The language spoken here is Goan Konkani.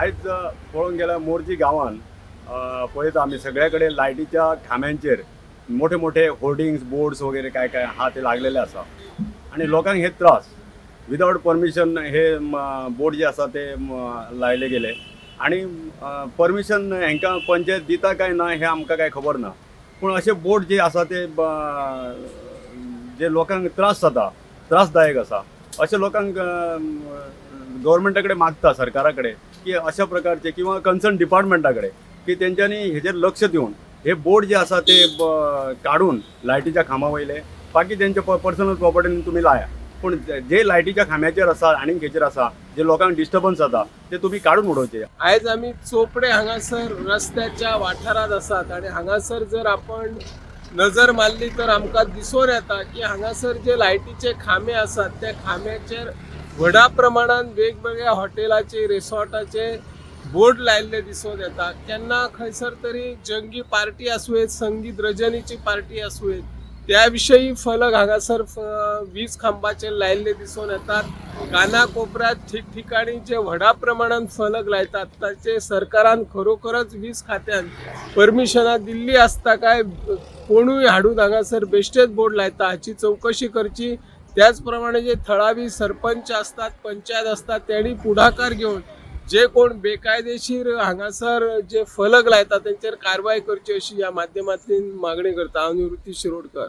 आयज पळोवंक गेल्यार मोरजी गांवांत पळयता आमी सगळे कडेन लायटीच्या खांब्यांचेर मोठे मोठे होर्डिंग्स बोर्ड्स वगैरे काय काय आहा ते लागलेले आसा आनी लोकांक हे त्रास विदावट परमिशन हे बोर्ड जे आसा ते लायले गेले आनी परमिशन हेंकां पंचायत दिता काय ना हें आमकां काय खबर ना, पूण अशे बोर्ड जे आसा ते जे लोकांक त्रास जाता, त्रासदायक आसा, अशे लोकांक गव्हर्मेंटा कडेन मागता, सरकारा कडेन की अशा प्रकारचे किंवा कन्सर्न डिपार्टमेंटा कडेन की तेंच्यांनी हेजेर लक्ष दिवन हे बोर्ड जे आसा ते काडून लायटीच्या खांबा वयले बाकी तेंच्या पर्सनल प्रॉपर्टीन तुमी लाया, पूण जे लायटीच्या खांब्याचेर आसा आनी हेचेर आसा जे लोकांक डिस्टर्बन्स जाता ते तुमी काडून उडोवचे. आयज आमी चोपडे हांगासर रस्त्याच्या वाठारांत आसात आनी हांगासर जर आपण नजर मारली तर आमकां दिसून येता की हांगासर जे लायटीचे खांबे आसात त्या खांब्याचेर व्हडा प्रमाणान वेगवेगळ्या हॉटेलाचे रिसॉर्टाचे बोर्ड लायिल्ले दिसून येता. केन्ना खंयसर तरी जंगी पार्टी आसूं येत, संगीत रजनीची पार्टी आसूं येत, त्या विशयी फलक हांगासर वीज खांबाचेर लायिल्ले दिसून येतात. काना कोपऱ्यात ठिकठिकाणी जे व्हडा प्रमाणान फलक लायतात ताचे सरकारान खरोखरच वीज खात्यान परमिशनां दिल्ली आसता काय कोणूय हाडून हांगासर बेश्टेच बोर्ड लायता हाची चवकशी करची. त्याच प्रमाणे जे थळावी सरपंच आसतात, पंचायत आसतात तेणी पुढाकार घेवन जे कोण बेकायदेशीर हांगासर जे फलक लायतात तेंचेर कारवाय करची अशी ह्या माध्यमांतल्यान मागणी करता. हांव निवृत्ती शिरोडकर.